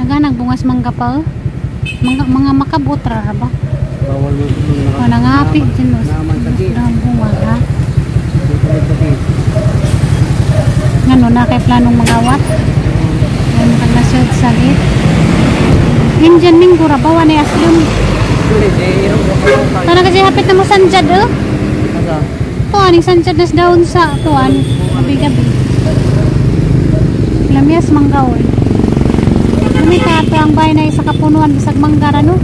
Naganang bungas mangga pa. Mga makabot ra ba? Bawal mo O nangapi dyan no. Ang bunga ha. Ngano na kay planong magawat? Ay makaglasod sagit. Indian minggo ra ba wa na aslium. Tara kasi hapit na mo sanjad oh. To aning sanjad nas down sa tuan gabi-gabi. Lamias mangga oy. Kumita ato ang bahay na isa kapunuan bisag mangga ra no.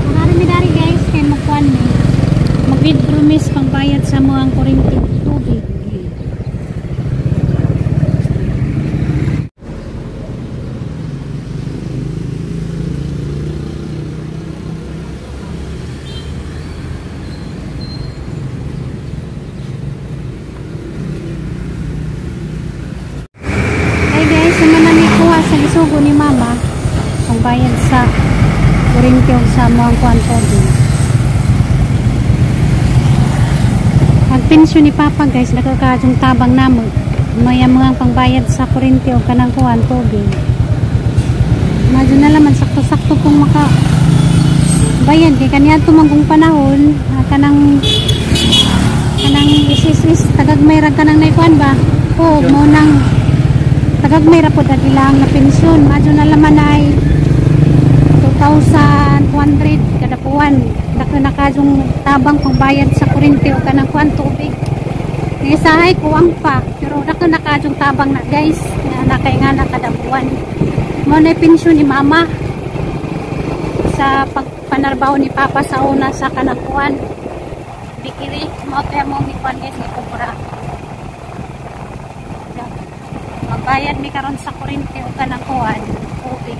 Kunwari mi dari guys kay magkuan mi. Mag-withdraw mis pangbayad sa mo ang kuryente tubig. Hi guys, naman na kuha sa isugo ni mama pangbayad sa kuryente ug sa mo ang kuan tubig. Ang pensyon ni Papa guys, nakakadyong tabang namo. Maya mga pangbayad sa kuryente o kanang kuan tubig. Medyo na laman sakto-sakto pong maka bayad kay kaniya tumanggong panahon, kanang kanang isis tagagmay ra kanang naikuan ba? O mo nang tagagmay ra pod ang ilang na pensyon. Medyo na laman ay 2,200 kada buwan. Dako na kadyong tabang pangbayad sa kuryente o kanang kuan tubig. Isahay kuwang pa pero dako na kadyong tabang na guys nga nakay nga na kada buwan. Mo na pensyon ni mama sa pagpanarbaho ni Papa sa una sa kanang kuan. Bikiri mo kaya mo ni kuan guys ni kubra. Magbayad mi karon sa kuryente o kanang kuan tubig.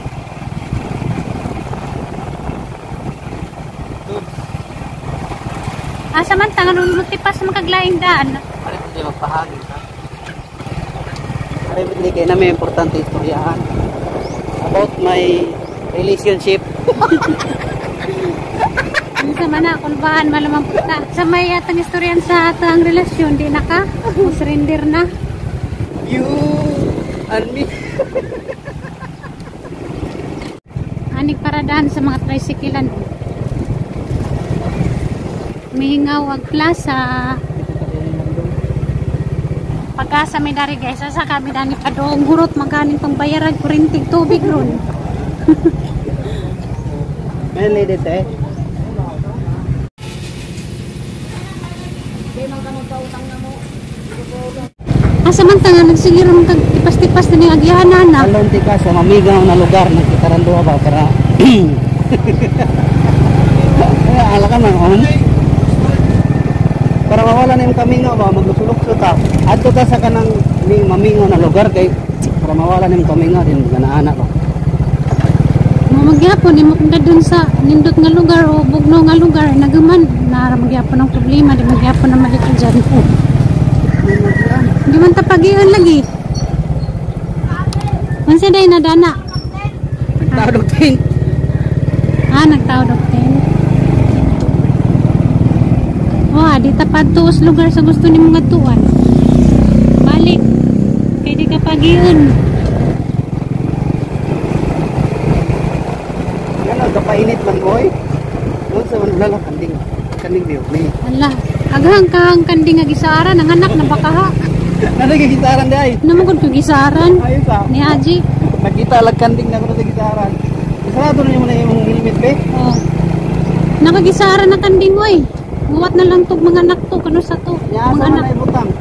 Asa man tangan tipas makaglaing daan. Pare hindi magpahangin ha. Pare hindi kay na may importante istoryahan about my relationship. Unsa man na kulbahan malamang puta. Sa may atang istoryan sa atang relasyon di na ka surrender na. You and me. Anig paradahan sa mga tricyclean. Mihingaw ang plaza. Pag-asa may dari guys, asa kami dani padong hurot maganing pangbayaran kuryente tubig ron. May lady te. Asa man tanga nagsige ron kag tipas-tipas na ning agyahanan na. Alon ti ka sa mamigaw na lugar nagkitaran duha ba para. Ala ka man on. Para mawala na yung kamingaw ba, maglusulok ta. Adto ta sa kanang mamingaw na lugar kay para mawala na yung kamingaw din ganaana ba. Magyapon nimo kung dun sa nindot nga lugar o bugno nga lugar nagaman nara magyapon ang problema di magyapon na malikod dyan. Di man tapagian lagi. Unsa day nadana? Nagtawag og tent. Ah, nagtawag og tent. Oh, di tapad tuos lugar sa gusto nimo nga tuan. Balik kay di ka pagiun. Ano kapainit man oy? Unsa man wala kanding. Kanding biyo ni. Ala, aghang kahang kanding nga gisaran ang anak na bakaha. Nana gisaran day. Namugod ko gisaran. Ayos ah. Ni Haji. Nakita lag kanding na kuno sa gisaran. Isarado na nimo na imong helmet be. Oh. Nakagisaran na kanding oy. Muwat na lang tog mga anak to kano sa to. Ya, mga anak. Ibutang.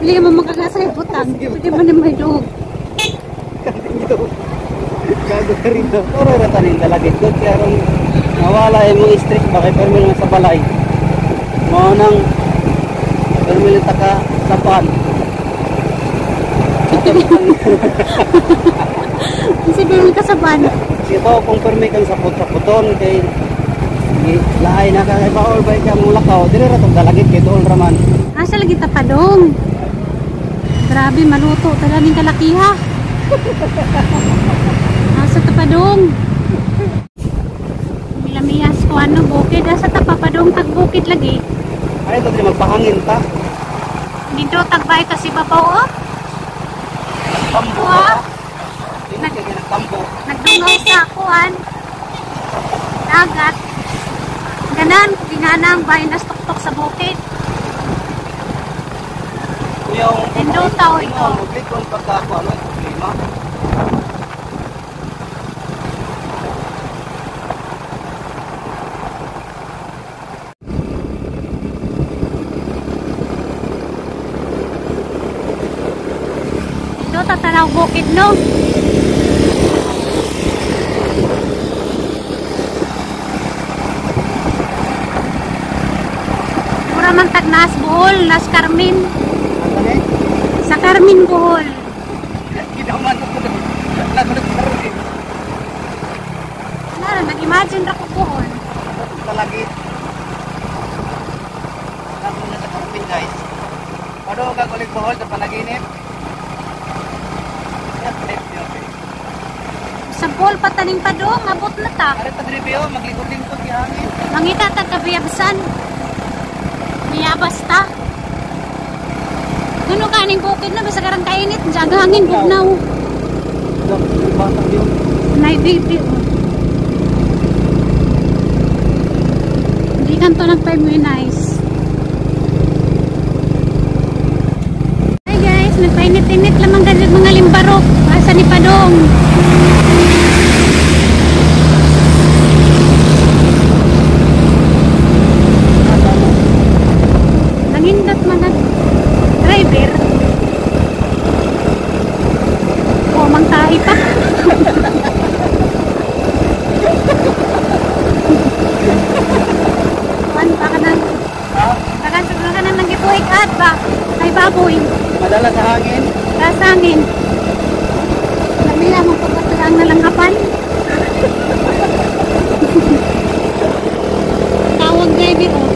Dili mo makagasa ibutang. Pwede man ni may duog. Kanding ito. Gago ka rin. Oro ra tanin dalagit ko kaya ron nawala imong stress ba kay permi naman sa balay. Mao nang permi ta ka sa pan. Kasi permi ka sa pan. Ito kung permi kang sapot-sapoton kay laay na ka kay baol bay ka mong lakaw dili ra tong dalagit kay dool ra man. Asa lagi ta padong. Grabe maluto ta ganing kalakiha. Asa ta padong. Milamiyas ko ano bukid asa ta papadong tag bukid lagi. Ay to dili magpahangin ta. Dito tagbay ta si babaw oh. Pambuha. Nagdungaw sa kuan. Dagat. Ganan, ginganang bahin nas tuktok sa bukid. Nindota o ito. Maglikon pagka ako, ano yung problema? Nindota tanaw bukid, no? Mura man tag naas Bohol, nas Carmen. Sa Carmen, Bohol. Ginaman ko doon. Nagulog-Carmen. Ano, nag-imagine ra ko Bohol. Talagit. Nagulog na sa Carmen, guys. Paano ka gulig Bohol sa panaginip? Sa Bohol pataning padong, abot na ta. Arit na dribeo, maglikod-lingkod gihangin. Mangita tag kabiyabsan. Niyabas ta. Kuno kaning bukid na bisag arang kainit, diyan hangin bugnaw. Nay baby. Hindi kanto nagpa-immunize. Hi guys, nagpainit-init lamang gajud mga limbarok. Asa ni Padong? Nangindot man ang driver. O, mang tahi pa. Kuan pa ka nang baka siguro ka nang nanggibuhik at ba? Ay baboy. Madala sa hangin. Kasangin. Lamia mong pagkatagaang nalanghapan. Tawag driver oh.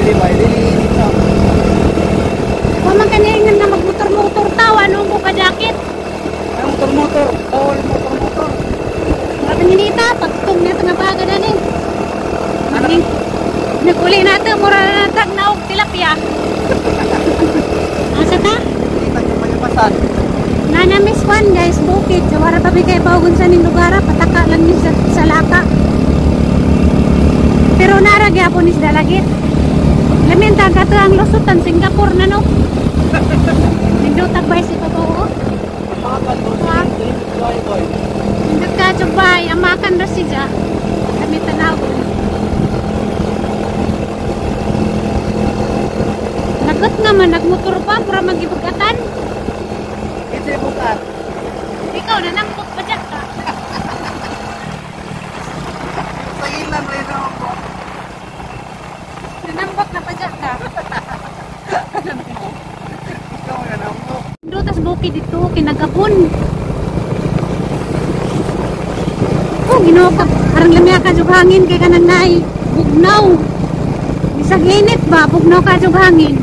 Dili ba, dili init na. Wa man kaniya nga magmotor-motor tawa ano ko ka jacket. Ay, motor-motor. All motor-motor. Mura kanita pagtong niya nga baga dani. Ano? Naguli na ito, mura na tag naog tilapia. Asa ta? Kita niyo pa yung pasan. Nana miss one guys, bukid. Wara pa kay bawgon sa ning lugar, pataka lang ni sa laka. Pero nara gyapon is dalagit. Lamin ta kato ang lusutan Singapore na no. Nindot ang bay si Papa. Nindot ka jubay, amakan ra siya. Kami tanaw. Nagot naman, nagmotor pa, para magibugatan. Kasi bukat. Ikaw, nanangkot pa dyan ka. Sa ilan rin ako. Nanambok na pa dyan ka. Ikaw nanambok. Dutas bukid dito, kinagapon. Oh, ginoo ka. Arang lamya ka jug hangin kay kanang naay bugnaw. Bisag init ba, bugnaw ka jug hangin.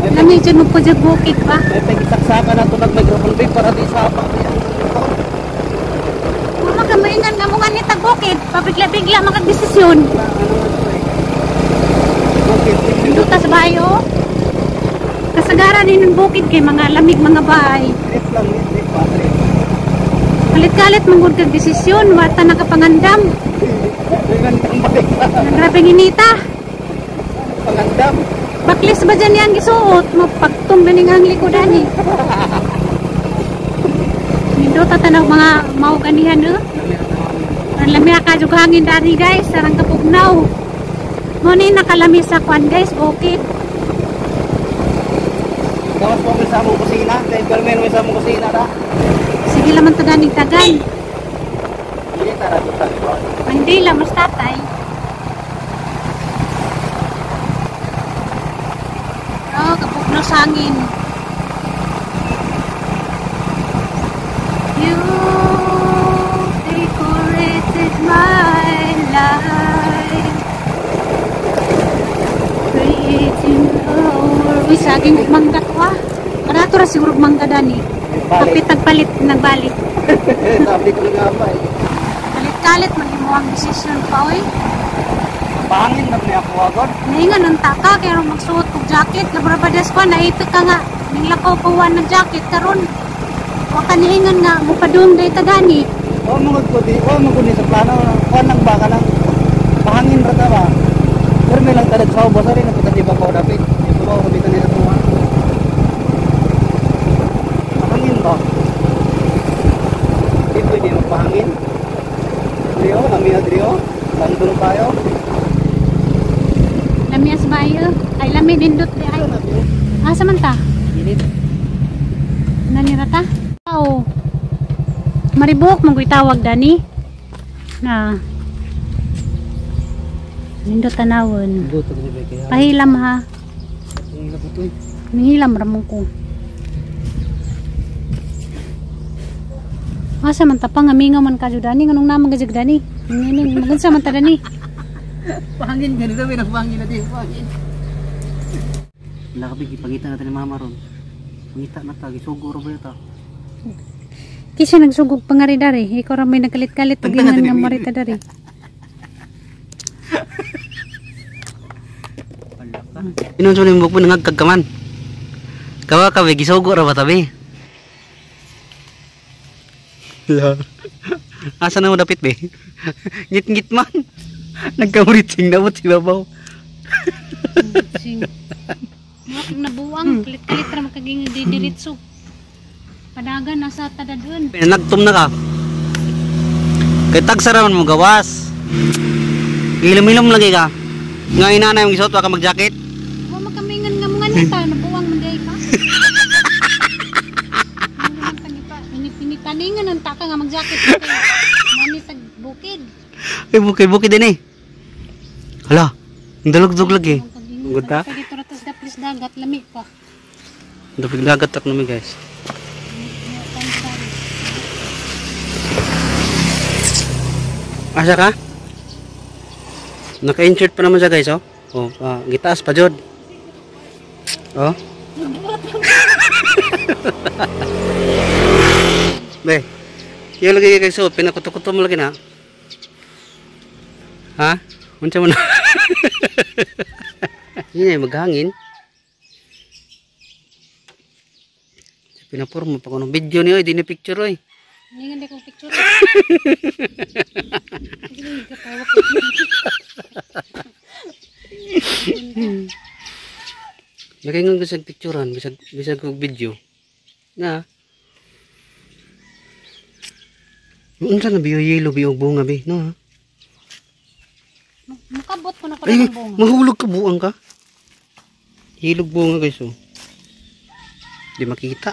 Lami jud mo po jug bukid ba. May pagisaksakan na ito nag-microphone babe para di sa apa. Mama ka maingan nga mo nga nitag bukid, pabigla-bigla makagdesisyon. Bukid. Dutas bayo. Kasagaran din ng bukid kay mga lamig mga bahay. Trip lang, trip pa, trip. Kalit-kalit manggod kag desisyon, wata nakapangandam. Pangandam ba? Grabe nginita. Pangandam. Baklis ba dyan yang gisuot? Mapagtong ganing ang likodan eh. Nindot tanaw mga mauganihan eh. Ang lami ka jug hangin dani guys, sarang kapugnaw. Mo ni nakalami sa kwan guys, bukid. Gawas mo sa among kusina, kay Carmen mo sa among kusina ra. Sige laman to ganing tagan. Dili tara to sa. Mandila mas tatay. Oh, kapugnaw sa hangin. You decorated my life, creating a world. Uy, saging mangga to ah. Kanato ra siguro mangga dani. Balik. Kapit nagpalit, nagbalik. Sabi ko nga pa eh. Kalit-kalit man imo ang desisyon pa oy. Pangin na niya ako agad. Naingan ang taka kaya magsuot og jacket. Labra ba des ko naipit ka nga. Ninglakaw pa wan ng jacket karon. Wa kaniingon nga mupadung day ta gani. O mangod ko di, o mangod ni sa plano, kuan lang ba kanang pahangin ra ta ba. Pero may lang tadag sa ubos rin ang di ba ko dapit. Ito ba ko dito ni sa tuwa. Pahangin ba? Di pwede magpahangin. Drio, lami na drio. Landong tayo. Lami as bayo. Ay lami nindot di ay. Asa man ta? Init. Nanira ta? Oo. Maribok mong tawag dani. Na. Nindot tanawon. Nindot ni ba kaya. Pahilam ha. Ang ilap ito eh. Nihilam ramon ko. Asa man ta pa nga mingaw man kadyo dani nganong naman gajag dani. Ngini magunsa man ta dani. Pahangin ganito may nagpahangin na di pahangin. Wala ka bigi, pangita natin ni mama ron. Pangita na ta, gisugo ro ba yata? Kisa nagsugog pa nga rin dari. Ikaw ra may nagkalit-kalit pag ingan nga marita dari. Inon sa limbok mo nangagkag ka man. Kawa ka be, gisugo ra ba tabi? Asa na mo dapit be? Ngit-ngit man. Nagkamuriting na mo si babaw. Sing. Nabuang, kalit-kalit ra makaging didiritso. Padagan nasa tadadun. Nagtum na ka. Kay tagsara man mo gawas. Gilom-ilom lagi ka. Nga inanay mong gisuot wa ka mag-jacket. Wa makamingan nga mga nita, nabuang man day ka. Inipinitaningan ang taka nga mag-jacket kay mani tag bukid. Ay bukid-bukid din eh. Hala, ang dalugdog lagi. Gud ta. Dito ra tas daplis dagat lami pa. Dapig dagat tak nami guys. Asa ka? Naka-insert pa naman siya guys oh. Oh, gitaas pa jud. Oh. Be. Iyo lagi kay so pinakuto-kuto mo lagi na. Ha? Unsa man? Ini maghangin. Pinapurma pa kuno video niyo, di ni picture oy. Ningan di ko picture. Nakaingon ko sa picturean, bisag kog video. Na. Unsa na biyo yelo biyo bunga bi, no ha? Makabot ko na ko ng bunga. Mahulog ka buang ka. Hilog bunga guys oh. Di makita.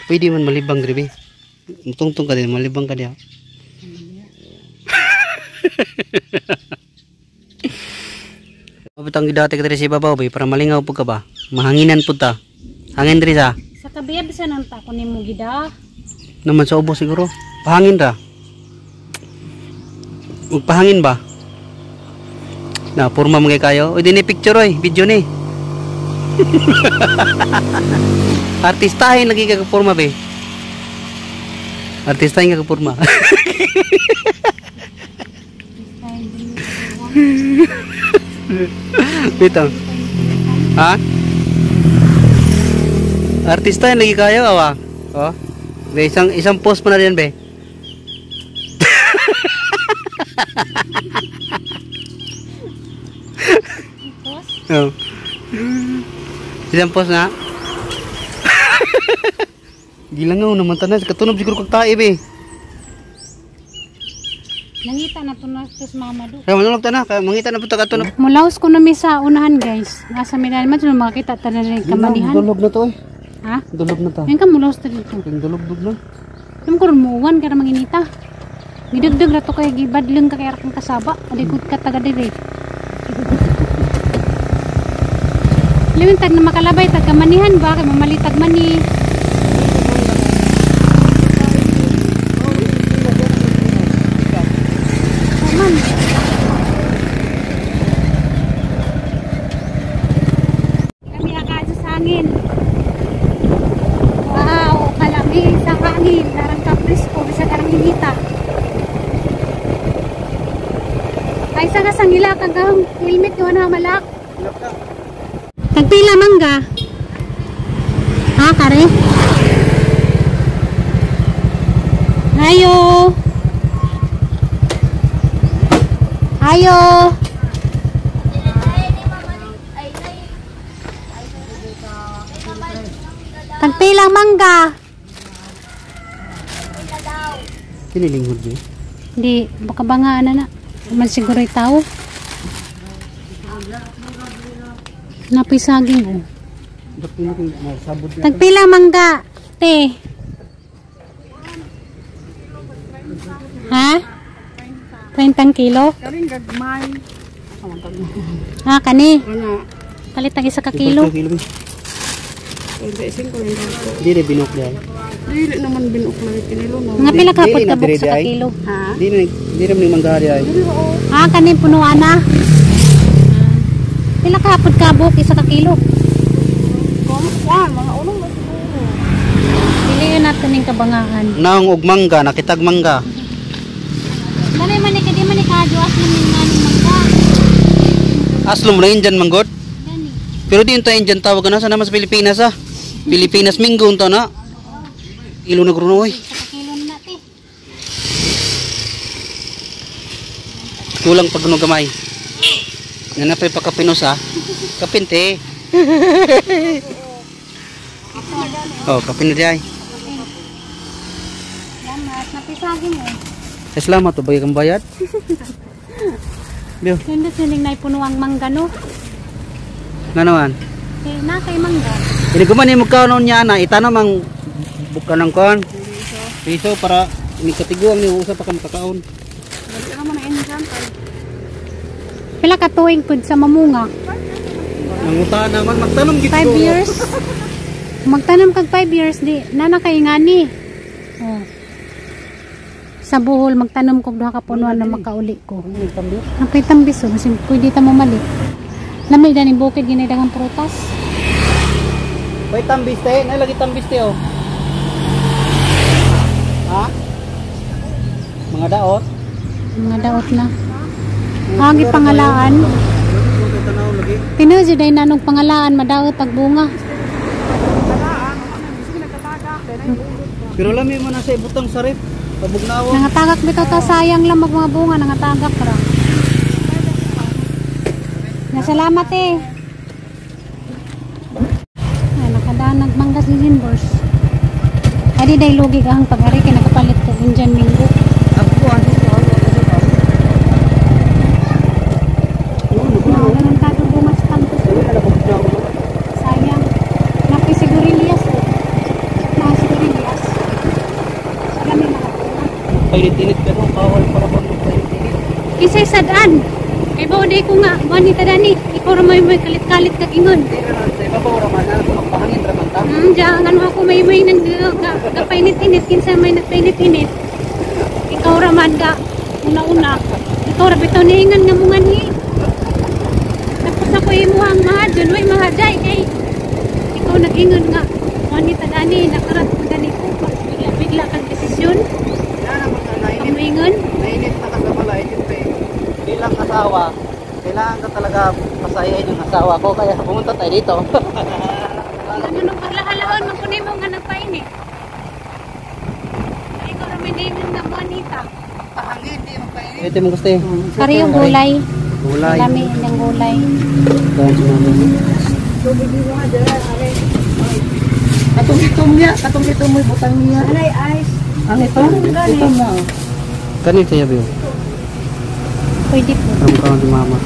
Pwede man malibang grabe. Mutungtong ka din, malibang ka diha. Mabutang gidati ka diri sa ibabaw bay para malingaw pud ka ba. Mahanginan pud ta. Hangin diri sa. Sa kabiya bisan ang ta ko nimo gida. Naman sa ubos siguro. Pahangin ra. Magpahangin ba? Na porma mga kayo. Oy dinhi picture oy, video ni. Artistahin lagi ka porma be. Artistahin ka porma. Bitaw. Ha? Artistahin lagi kayo awa. Oh. Be, isang post pa na din be. Post? Oh. Isang post na. Gilangaw naman tanan, katunob siguro kag tae be. Nangita na to na tos mama do. Kaya manulog ta na, kaya mangita na po ta katunob. Mulaos ko na mi sa unahan guys. Nasa mi man sino makita tanan rin kamanihan. Dulog na to eh. Ha? Dulog na ta. Ngayon ka mulaos ta dito. Yung dulog-dulog na. Alam ko ron muuwan kaya manginita. Gidugdug ra to kay gibadlong ka kay kang kasaba. Alikod ka taga dire. Limintag na makalabay tag kamanihan ba kay mamalitag mani. Man. Kami akadyo sa hangin. Wow, kalami sa hangin. Darang kapresko, bisag arang inita. Ay sa kasangila kang helmet ko na malak. Tagpila mangga. Ha, kare? Ayo. Ayo. Tagpilang mangga. Kinilinghod di. Di, baka ba nga ana na. Man siguro tao. Napisaging oh. Tagpila mangga, te. Ha? 30 kilo? Karing gagmay. Ah, kani. Ano? Palit ang isa ka kilo. 35 lang. Dili binukli. Dili naman binuklay kinilo no. Nga pila ka Dili na pagkabok sa dire, ay. kilo. Ha? Dili dili man mangga di ay. Ah, kani punuan na. Pila ka pagkabok isa ka kilo. Kung kuan mga ulong na siguro. Dili yun natin ning kabangaan. Naong og mangga, nakitag mangga. Dali man ni kadi man ni kadyo aslo ning nganing mangga. Aslo mo na Indian manggod. Gani. Pero di unta Indian tawag na sa naman sa Pilipinas ah. Pilipinas minggo unta na. Ilo na gruno oy. Isa ka kilo na te. Kulang pag gamay. Nga na pa'y pagkapinos ah. Kapinte. Oh, kapin na di ay. Salamat, napisaging mo. Ay, salamat to bagay kang bayad. Biyo, Ganda siling na ipuno ang mangga no. nga naman. Kay na kay mangga. Ini ko man ni magkaon niya na itanom ang buka ng kon. Piso para ini katiguang ni usa pa ka makakaon. Dali naman na Indian kay. Pila ka tuig pud sa mamunga? Nanguta naman magtanom gid 5 years. Magtanom kag 5 years di nana kay ngani. Oh. Sa Bohol magtanom kog duha ka punuan na makauli ko. Napay tambis oh, basin pwede ta mo mali. Lamay daning bukid ginay daghang prutas. May tambis te, na lagi tambis te oh. Ha? Mga daot. Mga daot na. Agi pangalaan. Tinuod jud ay nanong pangalaan madaot ag bunga. Pero lami mo na sa ibutang sa ref. Pabugnawa. Nangatagak bitaw ta sayang lang mag mga bunga nangatagak ra. Nasalamat eh. Ay, nakadaan nagmanggas ni Jimbers. Adi day lugi ang pag-ari kay nakapalit ko Indian Mingo. Wala nang tago bunga sa campus. Sayang. Napi sigurilyas eh. Mga sigurilyas. Kami mga bunga. Painit-init pero bawal para ba magpainit-init. Kisay sadaan. Kay ba di ko nga wanita dani. Ikaw ra may kalit-kalit kag ingon. Di ra sa ibabaw ra man na magpahangin ra man ta. Diyan ano ako may nang kapainit-init kinsa may nagpainit-init. Ikaw ra man ka una-una. Ikaw ra bitaw niingan nga mungan ni. Tapos ako imo ang mahadjon, way mahajay kay ikaw nag-ingon nga wanita dani nakarat ko dani ko bigla-bigla kag desisyon. Na naman na nainit. Pamuingon. Nainit na ka sa balay, siyempre bilang asawa, kailangan ka talaga pasayain yung asawa ko kaya pumunta tayo dito. Ano nung paglahalahon man kunin mo nga nagpainit. Ikaw ra may niingon nga wanita. Pahangin, di magpainit. Ito mo gusto eh. Kari yung gulay. Gulay. Lami ng gulay. Kaon si mama. Tubig mo nga dyan, are. Katong itom niya, katong itom mo butang niya. Anay ice. Ang ito? Ito mo. Kanin siya biyo. Pwede po. Ang kaon si mama.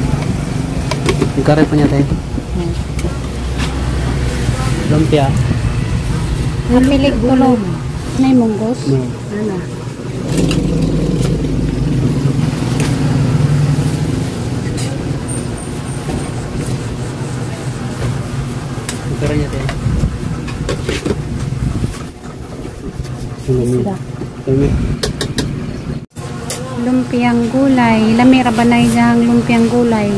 Yung kare pa niya tayo. Lumpia. Napilig tulog. Nay munggos. No. Ana. Yung kare niya tayo. Isda. Lami. Lumpiang gulay. Lami ra ba na yung lumpiang gulay?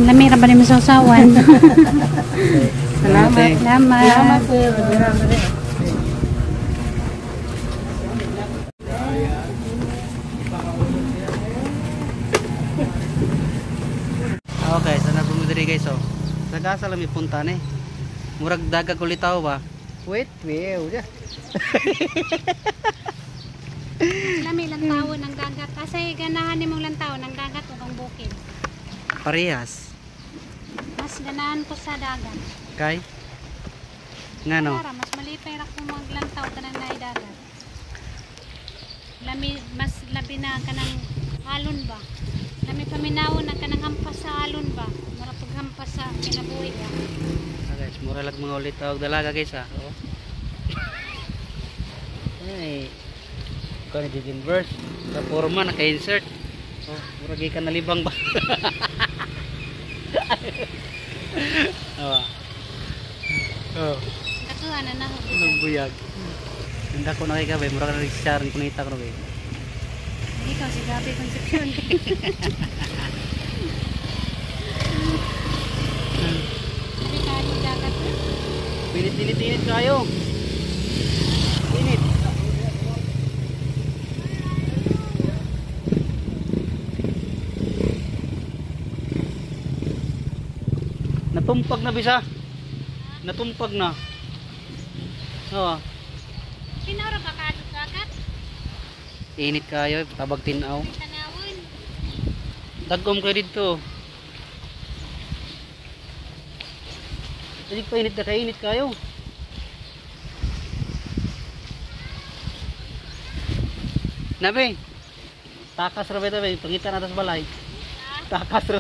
Lami ra ba ni masawsawan? Salamat. Salamat. Salamat sir. Okay, so nagpumudiri guys oh. Sa gasa lang may punta ni. Murag dagat ulitaw ba? Wait, well, yeah. Lami lantawon ang dagat. Asay ganahan nimong lantawon ang dagat ug ang bukid? Parehas. Mas ganahan ko sa dagat. Kay? Ngano? Para mas malipay ra ko maglantaw kanang naay dagat. Lami mas labi na kanang alon ba. Lami paminawon ang kanang hampas sa alon ba. Mura pag hampas sa kinabuhi ba. Ah, guys, mura lang mga ulitaw dalaga guys ah. Oo. Ay. Kani di inverse. Sa forma naka-insert. Oh, mura gyud ka nalibang ba. Oh. Oh, Katuan na na. Nagbuyag. Hindi ko na kay kabay, mura ka na sharing kunita ko bay. Ikaw si Gabi Concepcion. Hindi ka dagat. Init, init, init kayo. Init. Natumpag na bisa. Natumpag na. Oo. Tinawra ba ka dagat? Init kayo, tabag tinaw. Tanawon. Dagom kayo dito. Hindi pa init na kainit kayo. Nabi, takas ra ba ito, pangita na sa balay. Takas ra.